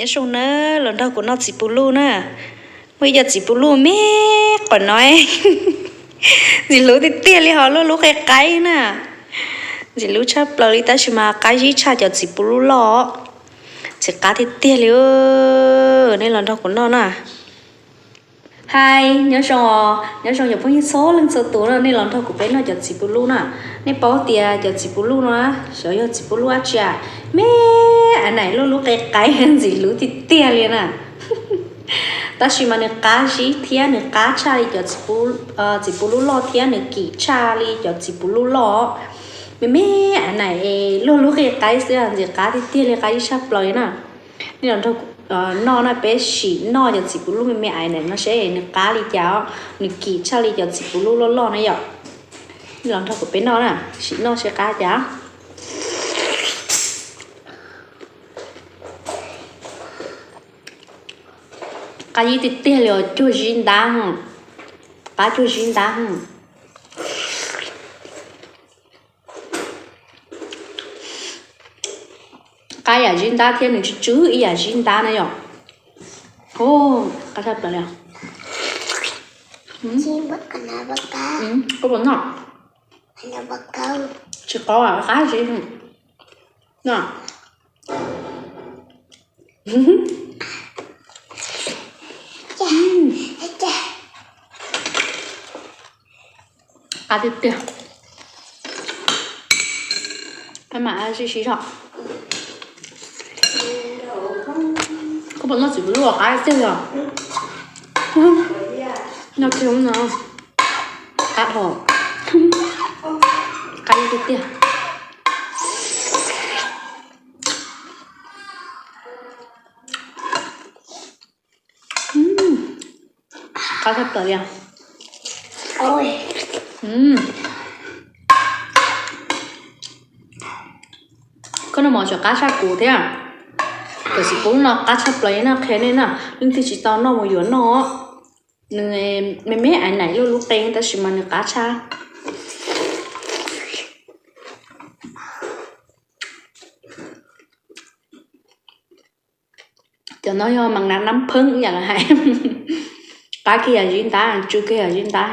Nyob zoo na, los nrog kuv noj txiv puv luj na. Muaj ib co txiv puv luj me qom no, ntxim hlub tiag tiag li, ho luaj lub qe qaib na. Ntxim hlub tshaj plaws li tab sis mas qab zib tshaj cov txiv puv luj loj. Ntxim qab tiag tiag li, nej los nrog kuv noj na. Hais, nyob zoo, nyob zoo cov phooj ywg txhua leej txhua tus na, nej los nrog kuv peb noj cov txiv puv luj na. Nej paub tias cov txiv puv luj no xyov yog txiv puv luj dab tsi, me ais naim luaj lub qe qaib ntxim hlub tiag tiag li na. Tab sis mas nws qab zib thiab nws qab tshaj li cov txiv puv luj loj thiab nws kim tshaj li cov txiv puv luj loj. Me me ais naim luaj lub qe qaib xwb ntxim qab tiag tiag li, qab zib tshaj plaws li na. Nej los nrog noj na, peb sim noj cov txiv puv luj me me ais naim no seb nws qab li cas, nws kim tshaj li cov txiv puv luj loj loj na yom. Nej los nrog kuv peb noj na, sim noj seb qab cas. Qab zib tiag tiag li os, cuag zib ntab, qab cuag zib ntab. Qab yam zib ntab thiab nws tsw tsw ib yam zib ntab na yom. Qab tshaj plaws li. Koj puas noj? Tsis qab, qab zib no. Qab tiag tiag. Peb mam sib sib zog. Koj puas noj txiv puv luj qab tiag os? Noj kiag no, qab dhau, qab tiag tiag. Qab tshaj plaws li. Koj noj mov tseem qab tshaj kuv thiab. Cov txiv puv luj no qab tshaj plaws li na, qhia nej na, leej twg tsis tau noj mus yuav noj. Nws me me ais naim luaj lub qe tab sis mas nws qab tshaj. Cov no yog mas nab nab pheeb yam lawv hais. Qab kiag yam zib ntab, tsw kiag yam zib ntab.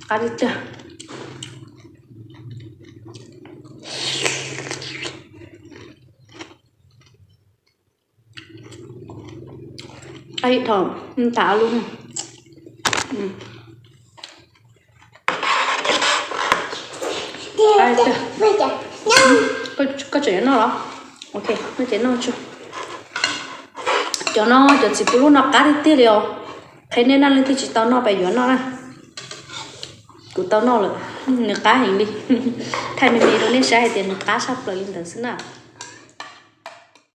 Qab tiag tiag. Qab ib dhau, tas lub. Koj tseem yuav noj los? Ok, noj ces noj tso. Cov no cov txiv puv luj no qab tiag tiag li os. Qhia nej na, leej twg tsis tau noj pab yuav noj na. Kuv tau noj lawm, nws qab heev li. Thaij me me rau nej saib hais tias nws qab tshaj plaws li ntawd xwb na.